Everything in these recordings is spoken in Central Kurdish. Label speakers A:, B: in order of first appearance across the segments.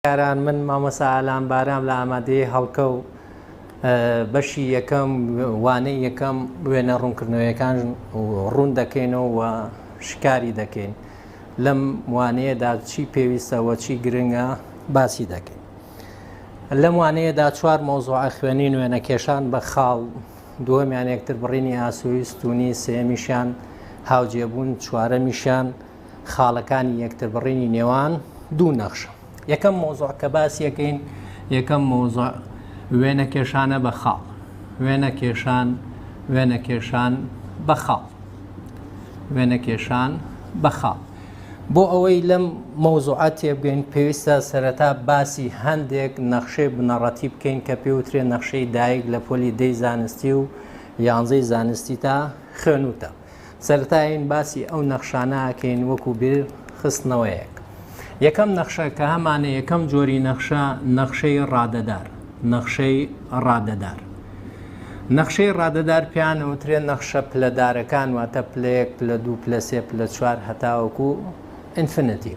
A: کاران من مامۆستا ئالان بارام لە ئامادەیی هەڵکە و بەشی یەکەم وانەی یەکەم وێنە ڕوونکردنەوەیەکان ڕوون دەکەینەوە و شکاری دەکەین لەم وانەیەدا چی پێویستەوە چی گرنگە باسی دەکەین لەم وانەیەدا چوار مەوزوعە خوێنین وێنەکێشان بە خاڵ دووەمیان یەکتر بڕینی ئاسۆیی ستونی سێمیشیان هاوجێبوون چوارەمیشیان خاڵەکانی یەکتربڕینی نێوان دوو نەخشە. یەکەم مەوزوع کە باسی ئەکەین یەکەم مەوزوع وێنە کێشانە بە خاڵ. وێنە کێشان وێنە کێشان بە خاڵ. وێنە کێشان بە خاڵ. بۆ ئەوەی لەم مەوزوعە تێبگەین پێویستە سەرەتا باسی هەندێک نەخشەی بنەڕەتی بکەین کە پێوترێ نەخشەی دایک لە پۆلی دەی زانستی و یانزەی زانستی تا خوێنوتە. سەرەتا یین باسی ئەو نەخشانە ئەکەین وەکو بیر خستنەوەیەک. یەکەم نەخشە کە هەمانە یەکەم جۆری نەخشە نەخشەی ڕادەدار نەخشەی ڕادەدار نەخشەی ڕادەدار پێیان ئەوترێ نەخشە پلەدارەکان واتە پلەیەک پلە دوو پلە سێ پلە چوار هەتاوەکو infinity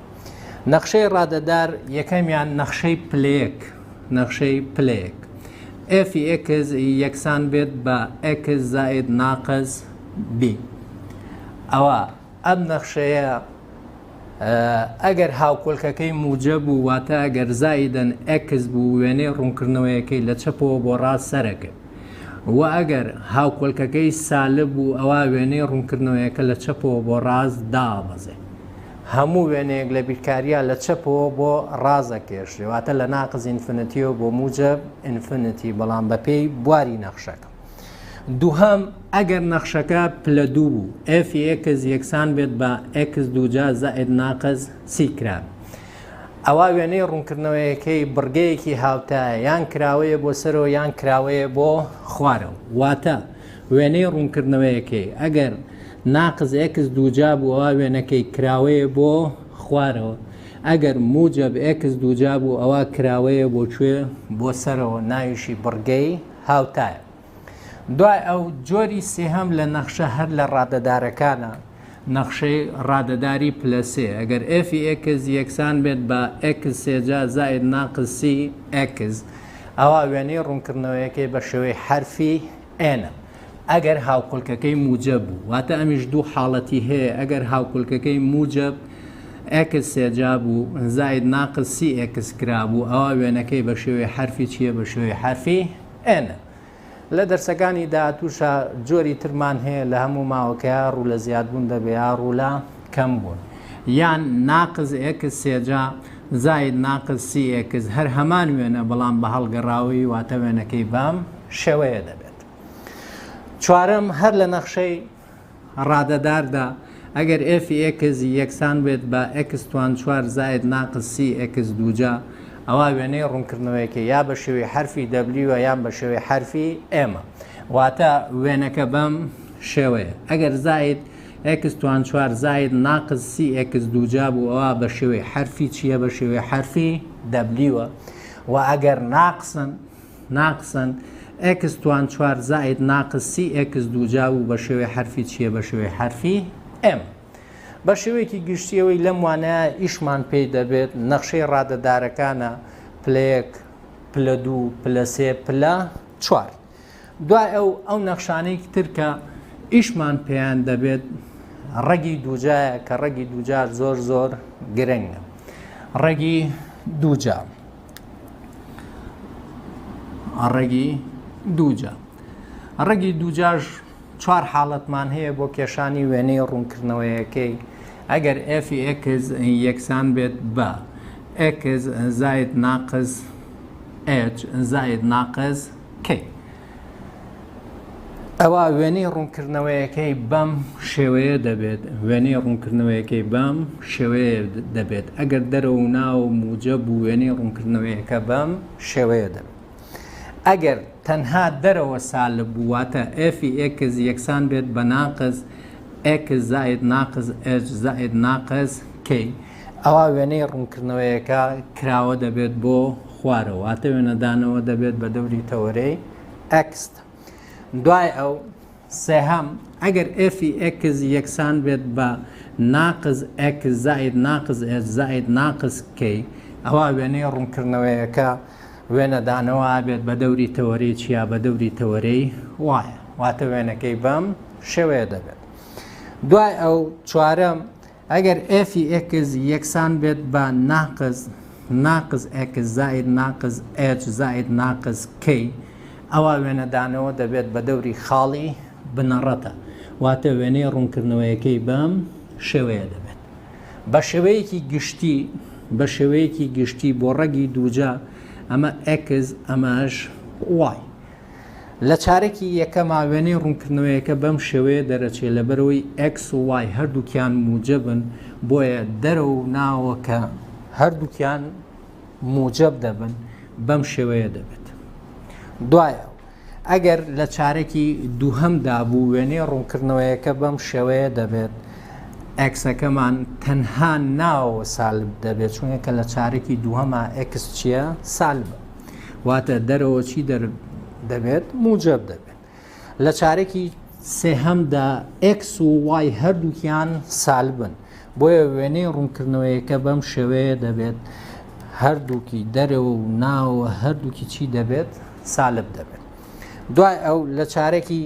A: نەخشەی ڕادەدار یەکەمیان نەخشەی پلەیەک نەخشەی پلەیەک f x یەکسان بێت بە x زائد ناقس b ئەوە ئەم نەخشەیە ئەگەر هاوکۆلکەکەی موجە بوو واتە ئەگەر زائیدەن x بوو وێنەی ڕوونکردنەوەیەکەی لە چەپەوە بۆ ڕاست سەرەکرد و ئەگەر هاوکۆلکەکەی سالب بوو ئەوا وێنەی ڕوونکردنەوەیەکە لە چەپەوە بۆ ڕاست دابەزێ هەموو وێنەیەک لە بیرکاریە لە چەپەوە بۆ ڕاست ئەکێشرێ واتە لە ناقز infinity یەوە بۆ موجەب infinity بەڵام بەپێی بواری نەخشەکە. دووهەم، ئەگەر نەخشەکە پلە دوو بوو، f ی x یەکسان بێت بە x دووجا زائد ناقز سی کرا، ئەوا وێنەی ڕوونکردنەوەیەکەی بڕگەیەکی هاوتایە یان کراوەیە بۆ سەرەوە یان کراوەیە بۆ خوارەوە. واتە وێنەی ڕوونکردنەوەیەکەی ئەگەر ناقز x دووجا بوو ئەوا وێنەکەی کراوەیە بۆ خوارەوە، ئەگەر موجەب x دووجا بوو ئەوا کراوەیە بۆ کوێ؟ بۆ سەرەوە، ناویشی بڕگەی هاوتایە. دوای ئەو جۆری سێهەم لە نەخشە هەر لە ڕادەدارەکانە، نەخشەی ڕادەداری پلە سێ، ئەگەر f ی x یەکسان بێت بە x سێجا زائد ناقس سی x، ئەوا وێنەی ڕوونکردنەوەیەکەی بە شێوەی حەرفی N ە. ئەگەر هاوکۆلکەکەی موجەب بوو، واتە ئەمیش دوو حاڵەتی هەیە، ئەگەر هاوکۆلکەکەی موجەب x سێجا بوو زائد ناقس سی x کرابوو، ئەوا وێنەکەی بە شێوەی حەرفی چییە؟ بە شێوەی حەرفی N ە. لە دەرسەکانی داهاتووشا جۆری ترمان هەیە لە هەموو ماوەکەیا ڕوو لە زیادبوون دەبێ یا ڕوو لە کەمبوون. یان ناقس x سێجا زائد ناقس سی x هەر هەمان وێنە بەڵام بە هەڵگەڕاوەیی واتە وێنەکەی بەم شێوەیە دەبێت. چوارەم، هەر لە نەخشەی ڕادەداردا ئەگەر f ی x یەکسان بێت بە x توان چوار زائد ناقس سی x دووجا ئەوا وێنەی ڕوونکردنەوەیەکەی یا بە شێوەی حەرفی W ە یان بە شێوەی حەرفی M ە واتە وێنەکە بەم شێوەیە ئەگەر زائد x توان چوار زائد ناقس سی x دووجا بوو ئەوا بە شێوەی حەرفی چییە بە شێوەی حەرفی W ە و ئەگەر ناقسن ناقسن x توان چوار زائد ناقس سی x دووجا بوو بە شێوەی حەرفی چییە بە شێوەی حەرفی M بە شێوەیەکی گشتی ئەوەی لەم وانەیە ئیشمان پێی دەبێت نەخشەی ڕادەدارەکانە پلەیەک پلە دوو پلە سێ پلە چوار دوای ئەو ئەو نەخشانەی تر کە ئیشمان پێیان دەبێت ڕەگی دووجایە کە ڕەگی دووجار زۆر زۆر گرنگە ڕەگی دووجا ڕەگی دووجا ڕەگی دووجاش چوار حاڵەتمان هەیە بۆ کێشانی وێنەی ڕوونکردنەوەیەکەی ئەگەر f ی x یەکسان بێت بە x زائد ناقس h زائد ناقس k ئەوا وێنەی ڕوونکردنەوەیەکەی بەم شێوەیە دەبێت وێنەی ڕوونکردنەوەیەکەی بەم شێوەیە دەبێت ئەگەر دەرەوە و ناو موجە بوو وێنەی ڕوونکردنەوەیەکە بەم شێوەیە دەبێت ئەگەر تەنها دەرەوە سالب بوو واتە f ی x یەکسان بێت بە ناقس x زائد ناقس h زائد ناقس k ئەوا وێنەی ڕوونکردنەوەیەکە کراوە دەبێت بۆ خوارەوە واتە وێنەدانەوە دەبێت بە دەوری تەوەرەی x دوای ئەو سێهەم، ئەگەر f ی x یەکسان بێت بە ناقز x زائید ناقز h زائید ناقز k، ئەوا وێنەی ڕوونکردنەوەیەکە وێنەدانەوە ئەبێت بە دەوری تەوەرەی چیا؟ بە دەوری تەوەرەی y ە، واتە وێنەکەی بەم شێوەیە دەبێت. دوای ئەو چوارەم، ئەگەر f ی x یەکسان بێت بە ناقز ناقز x زائید ناقز h زائید ناقز k، ئەوا وێنەدانەوە دەبێت بە دەوری خاڵی بنەڕەتە، واتە وێنەی ڕوونکردنەوەیەکەی بەم شێوەیە دەبێت. بە شێوەیەکی گشتی بە شێوەیەکی گشتی بۆ ڕەگی دووجا ئەمە x ئەمەش y. لە چارەکی یەکەما وێنەی ڕوونکردنەوەیەکە بەم شێوەیە دەرەچێت، لەبەرئەوەی x و y هەردووکیان موجەبن، بۆیە دەرەوە و ناوەوە کە هەردووکیان موجەب دەبن بەم شێوەیە دەبێت. دوای ئەو ئەگەر لە چارەکی دووهەمدا بوو وێنەی ڕوونکردنەوەیەکە بەم شێوەیە دەبێت، x ەکەمان تەنها ناوەوە سالب دەبێت، چونکە لە چارەکی دووهەما x چییە؟ سالبە، واتە دەرەوە چی دەبێت؟ موجەب دەبێت. لە چارەکی سێهەمدا x و y هەردووکیان سالبن، بۆیە وێنەی ڕوونکردنەوەیەکە بەم شێوەیە دەبێت، هەردووکی دەرەوە و ناوەوە هەردووکی چی دەبێت؟ سالب دەبێت. دوای ئەو لە چارەکی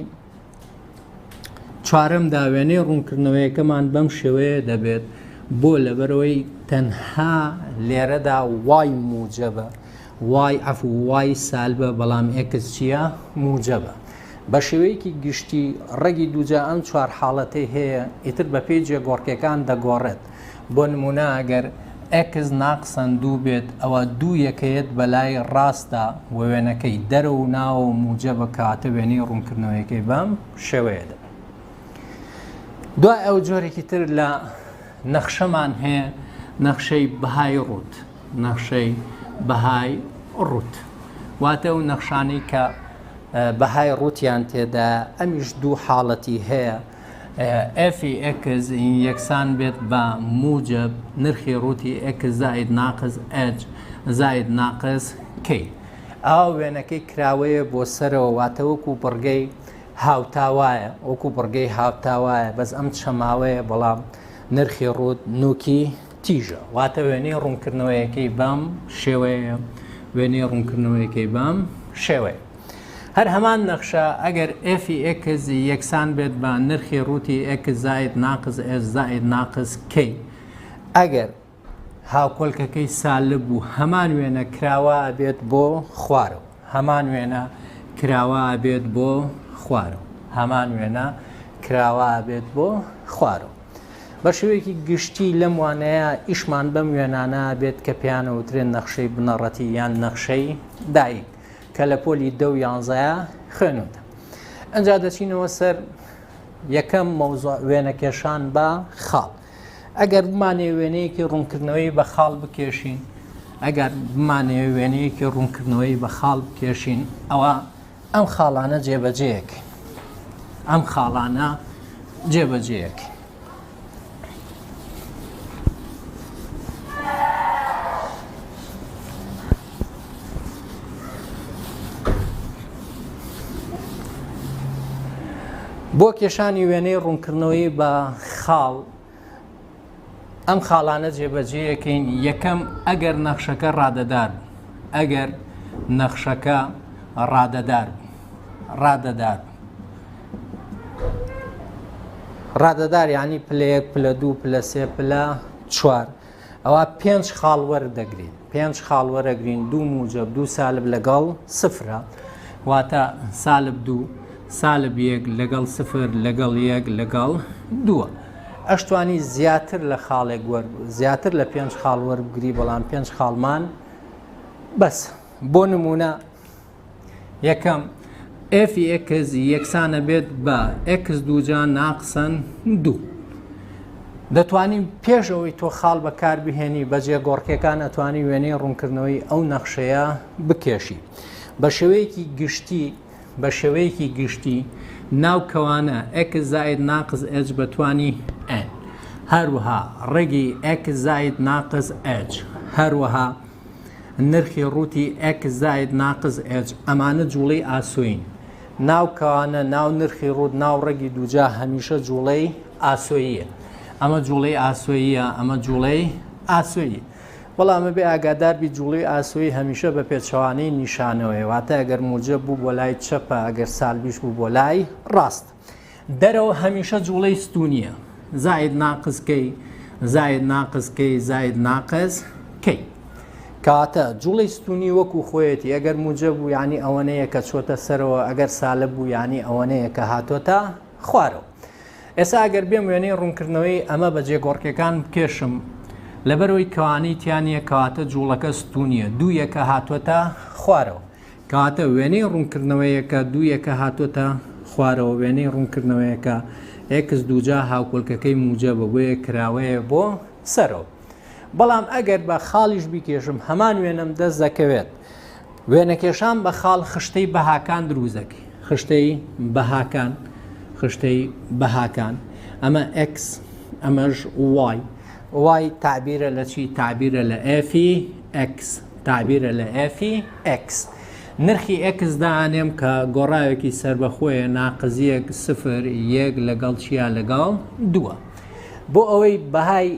A: چوارەمدا وێنەی ڕوونکردنەوەیەکەمان بەم شێوەیە دەبێت، بۆ لەبەرەوەی تەنها لێرەدا y موجەبە، y عەفو y سالبە، بەڵام x چییە؟ موجەبە. بە شێوەیەکی گشتی ڕەگی دووجا ئەم چوار حاڵەتەی هەیە، ئیتر بەپێی جێگۆڕکێکان دەگۆڕێت. بۆ نموونە ئەگەر x ناقسەن دوو بێت ئەوە دوو یەکەیەت بەلای ڕاستدا و وێنەکەی دەرەوە و ناوەوە موجەبە، کەواتە وێنەی ڕوونکردنەوەیەکەی بەم شێوەیە دەبێت. دوای ئەو جۆرێکی تر لە نەخشەمان هەیە، نەخشەی بەهای ڕووت. نەخشەی بەهای ڕووت واتە ئەو نەخشانەی کە بەهای ڕووتیان تێدا، ئەمیش دوو حاڵەتی هەیە. f ی x یەکسان بێت بە موجب نرخی ڕووتی x زائید ناقز h زائید ناقز k، ئاوا وێنەکەی کراوەیە بۆ سەرەوە، واتە وەکو بڕگەی هاوتاوایە، وەکو بڕگەی هاوتاوایە، بەس ئەم چەماوەیە، بەڵام نرخی ڕووت نوکی تیژە، واتە وێنەی ڕوونکردنەوەیەکەی بەم شێوەیە، وێنەی ڕوونکردنەوەیەکەی بەم شێوەیە. هەر هەمان نەخشە ئەگەر f ی x یەکسان بێت بە نرخی ڕووتی x زائید ناقز h زائید ناقز k، ئەگەر هاوکۆلکەکەی سالب بوو هەمان وێنە کراوە ئەبێت بۆ خوارەوە، هەمان وێنە کراوە ئەبێت بۆ خوارەوە، هەمان وێنە کراوە ئەبێت بۆ خوارەوە. بە شێوەیەکی گشتی لەم وانەیە ئیشمان بەم وێنانە بێت کە پێیان ئەوترێن نەخشەی بنەڕەتی یان نەخشەی دایک کە لە پۆلی دە و یانزەیە خوێنوتە. ئەجا دەچینەوە سەر یەکەم مەوزوع، وێنەکێشان بە خاڵ. ئەگەر بمانەوێ وێنەیەکی ڕوونکردنەوەی بە خاڵ بکێشین، ئەگەر بمانەوێ وێنەیەکی ڕوونکردنەوەی بە خاڵ بکێشین، ئەوە ئەم خاڵانە جێبەجێیەکەین، ئەم خاڵانە جێبەجێیەکەین. بۆ کێشانی وێنەی ڕوونکردنەوەی بە خاڵ ئەم خاڵانە جێبەجێیەکەین. یەکەم، ئەگەر نەخشەکە ڕادەدار بوو، ئەگەر نەخشەکە ڕادەدار بوو، ڕادەدار بوو، ڕادەدار یعنی پلە یەک، پلە دوو، پلە سێ، پلە چوار، ئەوە پێنج خاڵ وەردەگرین، پێنج خاڵ وەرەگرین، دوو موجب دوو سالب لەگەڵ سفرە، واتە سالب دوو سالب یەک لەگەڵ سفر لەگەڵ یەک لەگەڵ دووە. ئەشتوانی زیاتر لە خاڵێک وەر زیاتر لە پێنج خاڵ وەربگری، بەڵام پێنج خاڵمان بەس. بۆ نمونە یەکەم f x یەکسانە بێت بە x دووجا ناقسەن دوو. دەتوانین پێش ئەوەی تۆ خاڵ بەکار بهێنی بە جێگۆڕکێکان ئەتوانی وێنەی ڕوونکردنەوەی ئەو نەخشەیە بکێشی. بە شێوەیەکی گشتی بە شێوەیەکی گشتی ناو کەوانە x زائد ناقس h بە توانی n، هەروەها ڕەگی x زائد ناقس h، هەروەها نرخی ڕووتی x زائد ناقس h، ئەمانە جوڵەی ئاسۆیین. ناو کەوانە، ناو نرخی ڕووت، ناو ڕەگی دووجا هەمیشە جوڵەی ئاسۆییە. ئەمە جوڵەی ئاسۆییە، ئەمە جوڵەی ئاسۆیی. بەڵام ئەبێ ئاگادار بی جوڵەی ئاسۆیی هەمیشە بە پێچەوانەی نیشانەوەیە، واتە ئەگەر موجەب بوو بۆ لای چەپە، ئەگەر سالبیش بوو بۆ لای ڕاست. دەرەوە هەمیشە جوڵەی ستونیە، زائد ناقس کەی، زائد ناقس کەی، زائد ناقس کەی. کەواتە جوڵەی ستونی وەکو خۆیەتی، ئەگەر موجەب بوو یانی ئەوەنەیە کە چۆتە سەرەوە، ئەگەر سالب بوو یانی ئەوەنەیە کە هاتۆتە خوارەوە. ئێستا ئەگەر بێم وێنەی ڕوونکردنەوەی ئەمە بە جێگۆڕکێکان بکێشم، لەبەرئەوەی کەوانەی تیا نییە کەواتە جوڵەکە ستونیە، دوو یەکە هاتۆتە خوارەوە. کەواتە وێنەی ڕوونکردنەوەیەکە دوو یەکە هاتۆتە خوارەوە، وێنەی ڕوونکردنەوەیەکە x دووجا هاوکۆلکەکەی موجەبە بۆیە کراوەیە بۆ سەرەوە. بەڵام ئەگەر بە خاڵیش بیکێشم هەمان وێنەم دەست دەکەوێت. وێنەکێشان بە خاڵ خشتەی بەهاکان دروست دەکەی. خشتەی بەهاکان، خشتەی بەهاکان. ئەمە x ئەمەش y. y تەعبیرە لە چی؟ تەعبیرە لە f ی x. تەعبیرە لە f ی x. نرخی x دائەنێم کە گۆڕاوێکی سەربەخۆیە ناقز یەک سفر یەک لەگەڵ چیا لەگەڵ دووە. بۆ ئەوەی بەهای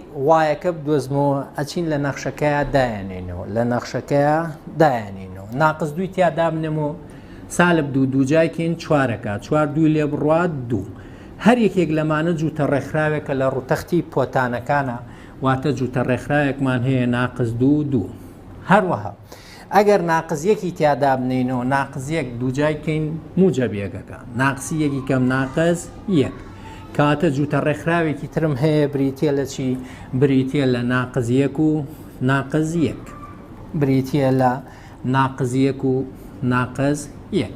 A: y ەکە بدۆزمەوە ئەچین لە نەخشەکەیا دایەنێینەوە لە نەخشەکەیا دایەنێینەوە ناقز دووی تیا دابنێم و سالب دوو دووجای کەین چوارەکە چوار دووی لێ بڕوات دوو هەر یەکێک لەمانە جووتە ڕێکخراوێکە لە ڕووتەختی پۆتانەکانە واتە جووتە ڕێکخراوێکمان هەیە ناقز دوو دوو هەروەها ئەگەر ناقز یەکی تیا دابنێینەوە ناقز یەک دووجای کەین موجەب یەکەکە ناقسی یەکی کەم ناقز یەک کەواتە جووتە ڕێکخراوێکی ترم هەیە بریتە لە چی بریتە لە ناقز یەک و ناقز یەک بریتە لە ناقز یەک و ناقز یەک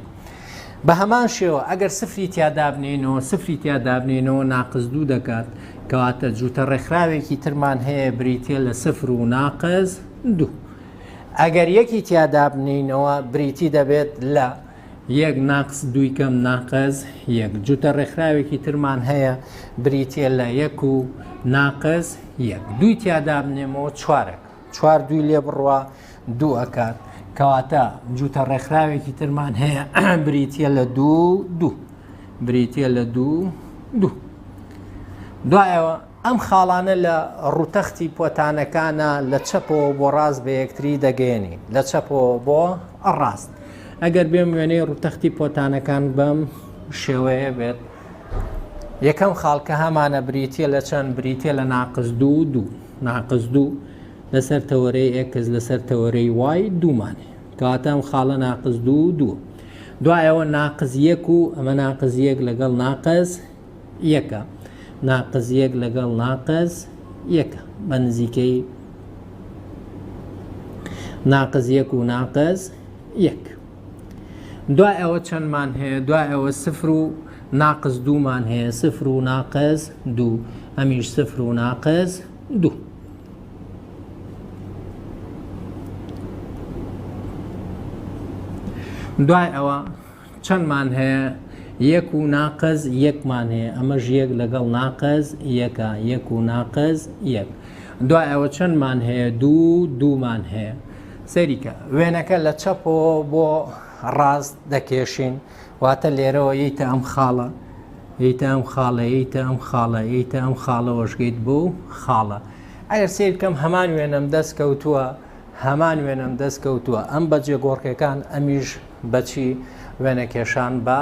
A: بە هەمان شێوە ئەگەر سفری تیا دابنێینەوە سفری تیا دابنێینەوە ناقز دوو دەکات کەواتە جووتە ڕێکخراوێکی ترمان هەیە بریتە لە سفر و ناقز دوو ئەگەر یەکی تیا دابنێینەوە بریتی دەبێت لە، یەک ناقس دووی کەم ناقس یەک. جووتە ڕێکخراوێکی ترمان هەیە بریتیە لە یەک و ناقس یەک. دووی تیا دابنێمەوە چوارەک. چوار دووی لێ بڕوا دوو ئەکات. کەواتە جووتە ڕێکخراوێکی ترمان هەیە بریتیە لە دوو دوو. بریتیە لە دوو دوو. دوایەوە ئەم خاڵانە لە ڕووتەختی پۆتانەکانە لە چەپەوە بۆ ڕاست بە یەکتری دەگەیەنین، لە چەپەوە بۆ ڕاست. ئەگەر بێم وێنەی ڕووتەختی پۆتانەکان بەم شێوەیە بێت، یەکەم خاڵ کە هەمانە بریتیە لە چەند؟ بریتیە لە ناقس دوو دوو، ناقس دوو لەسەر تەوەرەی x لەسەر تەوەرەی y دوومان هەیە. کەواتە ئەم خاڵە ناقس دوو دوو. دوایەوە ناقس یەک و ئەمە ناقس یەک لەگەڵ ناقس یەکە ناقس یەک لەگەڵ ناقس یەکە بە نزیکەی ناقس یەک و ناقس یەک دوای ئەوە چەندمان هەیە دوای ئەوە سفر و ناقس دوومان هەیە سفر و ناقس دوو ئەمیش سفر و ناقس دوو دوای ئەوە چەندمان هەیە؟ یەک و ناقز یەکمان هەیە، ئەمەش یەک لەگەڵ ناقز یەکە، یەک و ناقز یەک. دوای ئەوە چەندمان هەیە؟ دوو، دوومان هەیە. سەیری کە، وێنەکە لە چەپەوە بۆ ڕاست دەکێشین، واتە لێرەوە یەیتە ئەم خاڵە، یەیتە ئەم خاڵە، یەیتە ئەم خاڵە، یەیتە ئەم خاڵەوەش گەیت بەو خاڵە. ئەگەر سەیر بکەم هەمان وێنەم دەست کەوتووە، هەمان وێنەم دەست کەوتووە، ئەم بە جێگۆڕکێکان، ئەمیش بە چی؟ وێنەکێشان بە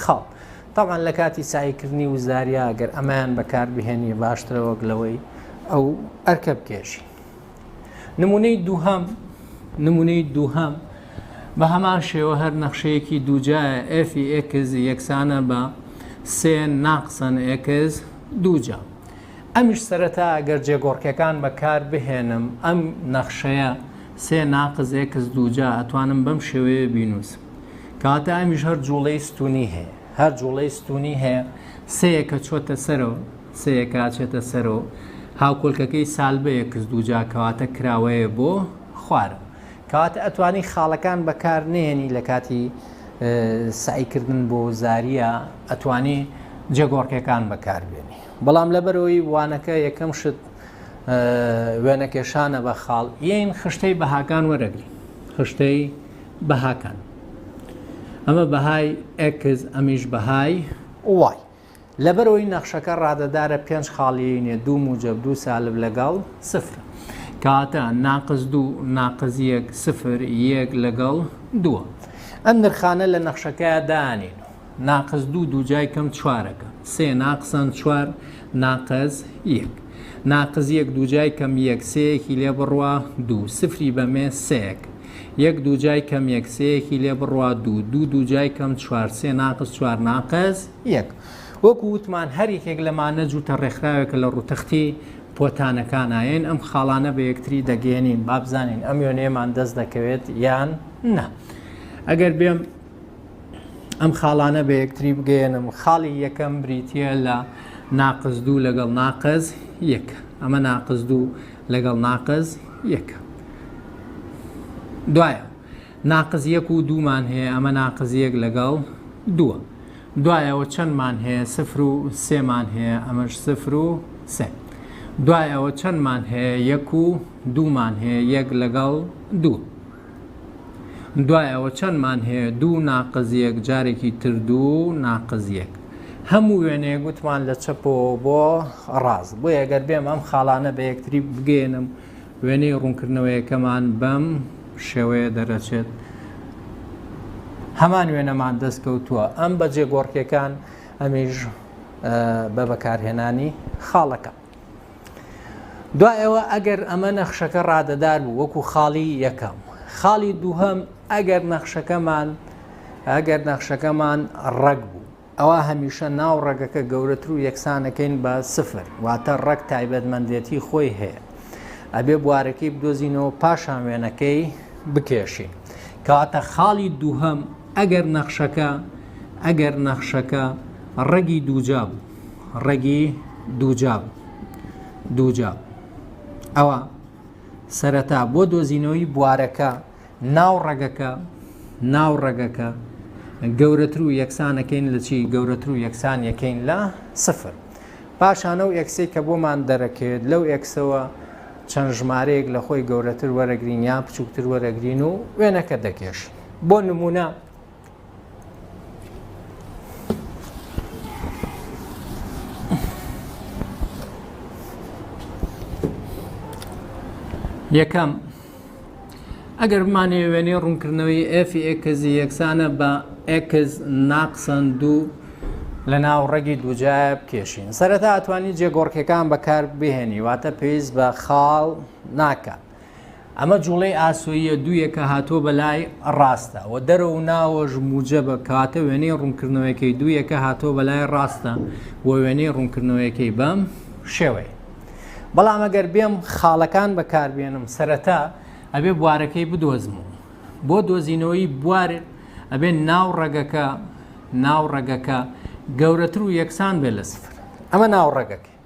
A: خاڵ. تەبعەن لە کاتی سەعیکردنی وزاریا گەر ئەمەیان بەکار بهێنی باشترە وەک لەوەی ئەو ئەرکە بکێشی. نمونەی دووهەم نمونەی دووهەم بە هەمان شێوە هەر نەخشەیەکی دووجایە f ی x یەکسانە بە سێ ناقسەن x دووجا. ئەمیش سەرەتا گەر جێگۆڕکێکان بەکار بهێنم ئەم نەخشەیە سێ ناقس x دووجا ئەتوانم بەم شێوەیە بینووسم کەواتە ئەمیش هەر جوڵەی ستونی هەیە هەر جوڵەی ستونی هەیە سێیەکە چۆتە سەرەوە سێیەکە ئەچێتە سەرەوە هاوکۆلکەکەی سالبە x دووجا کەواتە کراوەیە بۆ خوارەوە کەواتە ئەتوانی خاڵەکان بەکار نەیەنی لە کاتی سەعیکردن بۆ زاریە ئەتوانی جێگۆڕکێکان بەکاربێنی بەڵام لەبەرئەوەی وانەکە یەکەم شت وێنەکێشانە بە خاڵ یین خشتەی بەهاکان وەرەگرین خشتەی بەهاکان ئەمە بەهای x ئەمیش بەهای y. لەبەرئەوەی نەخشەکە ڕادەدارە پێنج خاڵیی نیە دوو موجەب دوو سالب لەگەڵ سفر کەواتە ناقس دوو ناقس یەک سفر یەک لەگەڵ دووە. ئەم نرخانە لە نەخشەکەیا دانین ناقس دوو دووجای کەم چوارەکە سێ ناقسەن چوار ناقس یەک ناقس یەک دووجای کەم یەک سێیەکی لێ بڕوا دوو سفری بەمێ سێیەک یەک دووجای کەم یەک سێیەکی لێ بڕوا دوو دوو دووجای کەم چوار سێ ناقس چوار ناقس یەک. وەکو وتمان هەر یەکێک لەمانە جووتە ڕێکخراوێکە لە ڕووتەختی پۆتانەکانا یەین ئەم خاڵانە بە یەکتری دەگەیەنین با بزانین ئەم وێنەیەمان دەست دەکەوێت یان نا. ئەگەر بێم ئەم خاڵانە بە یەکتری بگەیەنم خاڵی یەکەم بریتییە لە ناقس دوو لەگەڵ ناقس یەک ئەمە ناقس دوو لەگەڵ ناقس یەک دوایە ناقس یەک و دوومان هەیە ئەمە ناقس یەک لەگەڵ دووە دوایەوە چەندمان هەیە سفر و سێمان هەیە ئەمەش سفر و سێ دوایەوە چەندمان هەیە یەک و دوومان هەیە یەک لەگەڵ دوو دوایەوە چەندمان هەیە دوو ناقس یەک جارێکی تر دوو ناقس یەک هەموو وێنەیەک وتمان لە چەپەوە بۆ ڕاست بۆیە گەر بێم ئەم خاڵانە بە یەکتری بگەێنم وێنەی ڕوونکردنەوەیەکەمان بەم شێوەیە دەرەچێت. هەمان وێنەمان دەست کەوتووە ئەم بە جێگۆڕکێکان ئەمیش بە بەکارهێنانی خاڵەکە. دوایەوە ئەگەر ئەمە نەخشەکە ڕادەدار بوو وەکو خاڵی یەکەم خاڵی دووهەم ئەگەر نەخشەکەمان ئەگەر نەخشەکەمان ڕەگ بوو ئەوا هەمیشە ناو ڕەگەکە گەورەتر و یەکسانەکەین بە سفر، واتە ڕەگ تایبەتمەندێتی خۆی هەیە. ئەبێ بوارەکەی بدۆزینەوە پاشان وێنەکەی بکێشین. کەواتە خاڵی دووهەم ئەگەر نەخشەکە ئەگەر نەخشەکە ڕەگی دووجا بوو ڕەگی دووجا بوو دووجا بوو ئەوە سەرەتا بۆ دۆزینەوەی بوارەکە ناو ڕەگەکە ناو ڕەگەکە گەورەتر و یەکسانەکەین لە چی گەورەتر و یەکسان یەکەین لە سفر پاشان ئەو x ەی کە بۆمان دەرەکەوێت لەو x ەوە چەند ژمارەیەک لە خۆی گەورەتر وەرەگرین یان بچووکتر وەرەگرین و وێنەکە دەکێشین بۆ نمونە یەکەم ئەگەر بمانەوێ وێنەی ڕوونکردنەوەی f x یەکسانە بە x ناقسەن دوو لە ناو ڕەگی دووجایە بکێشین سەرەتا ئەتوانی جێگۆڕکێکان بەکار بهێنی واتە پێویست بە خاڵ ناکات ئەمە جوڵەی ئاسۆییە دوویەکە هاتووە بە لای ڕاستە و دەرەوە و ناوەش موجەبە کەواتە وێنەی ڕوونکردنەوەیەکەی دوویەکە هاتووە بە لای ڕاستە و وێنەی ڕوونکردنەوەیەکەی بەم شێوەیە بەڵام ئەگەر بێم خاڵەکان بەکاربێنم سەرەتا ئەبێ بوارەکەی بدۆزمەوە بۆ دۆزینەوەی بوار ئەبێ ناو ڕەگەکە ناو ڕەگەکە گەورەتر و یەکسان بێ لە سفر ئەمە ناو ڕەگەکەی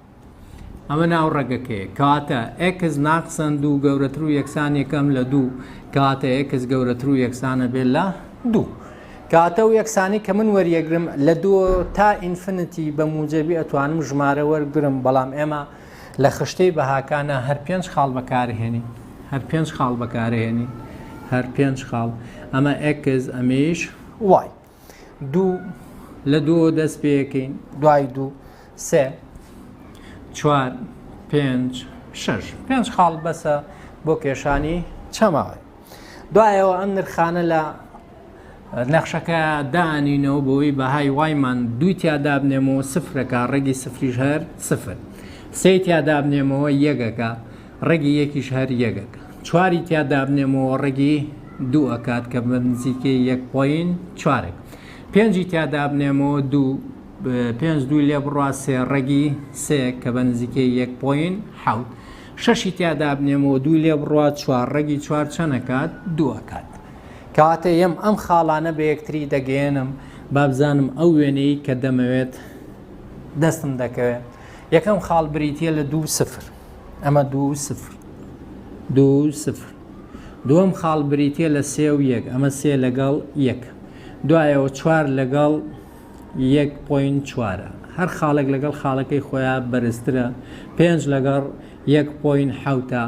A: ئەمە ناو ڕەگەکەیە کەواتە x ناقسەن دوو گەورەتر و یەکسان یەکەم لە دوو کەواتە x گەورەتر و یەکسانە بێت لە دوو کەواتە و یەکسانی کە من وەریەگرم لە دوو تا infinity بە موجەبی ئەتوانم ژمارە وەرگرم بەڵام ئێمە لە خشتەی بەهاکانە هەر پێنج خاڵ بەکارهێنین هەر پێنج خاڵ بەکارهێنین هەر پێنج خاڵ ئەمە x ئەمیش y دوو لە دووەوە دەست پێەکەین دوای دوو سێ چوار پێنج شەش پێنج خاڵ بەسە بۆ کێشانی چەماوەی دوایەوە ئەم نرخانە لە نەخشەکە دانینەوە بۆی بەهای y مان دووی تیا دابنێمەوە سفرەکە ڕێگی سفریش هەر سفر سێ تیا دابنێمەوە یەکەکە ڕەگی یەکیش هەر یەکەکە چواری تیا دابنێمەوە ڕەگی دوو ئەکات کە بە نزیکەی یەک point چوارێک پێنجی تیا دابنێمەوە دوو پێنج دوو لێ بڕوا سێ ڕەگی سێ کە بە نزیکەی یەک point حەوت شەشی تیا دابنێمەوە دوو لێ بڕوا چوار ڕەگی چوار چەنەکات دوو ئەکات کەواتە یەم ئەم خاڵانە بە یەکتری دەگەیەنم با بزانم ئەو وێنەی کە دەمەوێت دەستم دەکەوێت یەکەم خاڵ بریتە لە دوو سفر ئەمە دوو سفر دوو سفر دووەم خاڵ بریتە لە سێ و یەک ئەمە سێ لەگەڵ یەک دوایەوە چوار لەگەڵ یەک point چوارە هەر خاڵێک لەگەڵ خاڵەکەی خۆیان بەرزترە پێنج لەگەڵ یەک point حوتە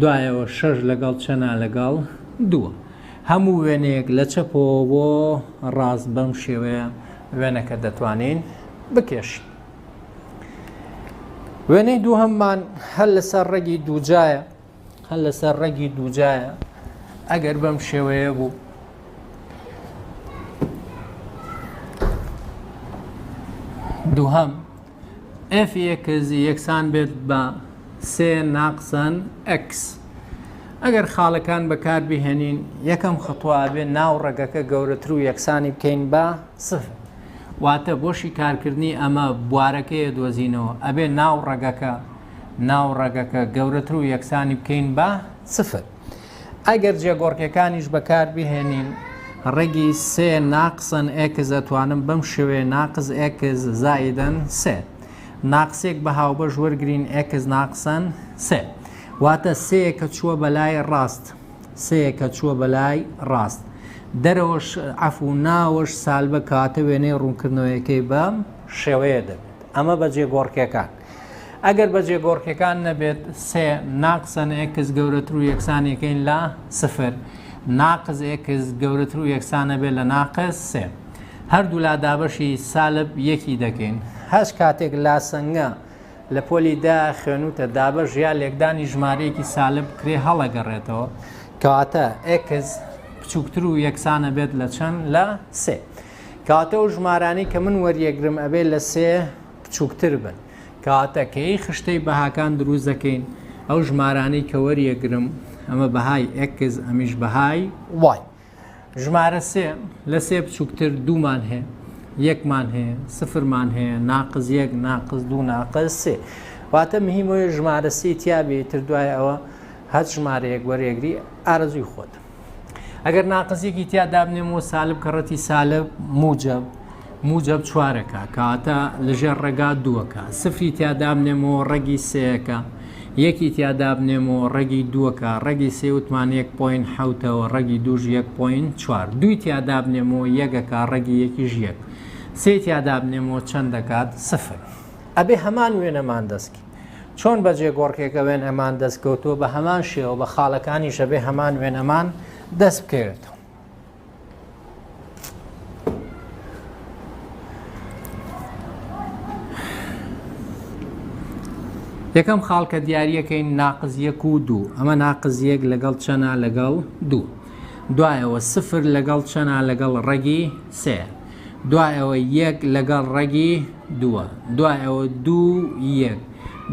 A: دوایەوە شەش لەگەڵ چەنا لەگەڵ دووە هەموو وێنەیەک لە چەپەوە بۆ ڕاست بەم شێوەیە وێنەکە دەتوانین بکێشین. وێنەی دووهەممان هەر لەسەر ڕەگی دووجایە هەر لەسەر ڕەگی دووجایە ئەگەر بەم شێوەیە بوو دووهەم Fx یەکسان بێت بە سێ ناقسەن x. ئەگەر خاڵەکان بەکار بهێنین یەکەم خطوە ئەبێ ناو ڕەگەکە گەورەتر و یەکسانی بکەین بە سفر. واتە بۆ شیکارکردنی ئەمە بوارەکەی دۆزینەوە ئەبێ ناو ڕەگەکە ناو ڕەگەکە گەورەتر و یەکسانی بکەین بە سفر. ئەگەر جێگۆڕکێکانیش بەکار بهێنین ڕەگی سێ ناقسەن x ئەتوانم بەم شێوەیە ناقس x زائیدەن سێ ناقسێک بە هاوبەش وەرگین x ناقسەن سێ واتە سێ کە چووە بەلای ڕاست سێ کە چووە بەلای ڕاست دەرەوەش عەفو ناوەش سالبە کاتە وێنەی ڕوونکردنەوەیەکەی بەم شێوەیە دەبێت ئەمە بە جێگۆڕکێکان ئەگەر بە جێگۆڕکێکان نەبێت سێ ناقسەن x گەورەتر و یەکسانیەکەین لە سفر ناقس x گەورەتر و یەکسانە بێت لە ناقس سێ هەردوو لا دابەشی سالب یەکی دەکەین هەچ کاتێک لاسەنگە لە پۆلی دا خوێنوتە دابەش یا لێکدانی ژمارەیەکی سالب کرێ هەڵەگەڕێتەوە کەواتە x بچووکتر و یەکسانە بێت لە چەند لە سێ کەواتە ئەو ژمارانەی کە من وەریەگرم ئەبێ لە سێ بچووکتر بن. کەواتە کەی خشتەی بەهاکان دروست دەکەین ئەو ژمارانەی کە وەریەگرم ئەمە بەهای x ئەمیش بەهای y. ژمارە سێ لە سێ بچووکتر دوومان هەیە یەکمان هەیە سفرمان هەیە ناقز یەک ناقز دوو ناقز سێ واتە مهمەوەی ژمارە سێ تیا بێ تر دوای ئەوە هەر ژمارەیەک وەرێگری ئارەزووی خۆت. ئەگەر ناقس یەکی تیا دابنێمەوە سالب کەڕەتی سالب موجب موجب چوارەکە کەواتە لەژێر ڕێگا دووەکە سفری تیا دابنێمەوە ڕەگی سێیەکە یەکی تیا دابنێمەوە ڕەگی دووەکە ڕەگی سێ وتمان یەک point حەوتەوە ڕەگی دووش یەک point چوار دووی تیا دابنێمەوە یەکەکە ڕەگی یەکیش یەک سێ تیا دابنێمەوە چەند دەکات سفر ئەبێ هەمان وێنەمان دەستکی چۆن بە جێگۆڕکێکە وێنەمان دەست کەوتووە بە هەمان شێوە بە خاڵەکانیش ئەبێ هەمان وێنەمان دەست بکەوێتەوە. یەکەم خاڵ کە دیاریەکەین ناقز یەک و دوو ئەمە ناقز یەک لەگەڵ چەنا لەگەڵ دوو دوایەوە سفر لەگەڵ چەنا لەگەڵ ڕەگی سێ دوایەوە یەک لەگەڵ ڕەگی دووە دوایەوە دوو یەک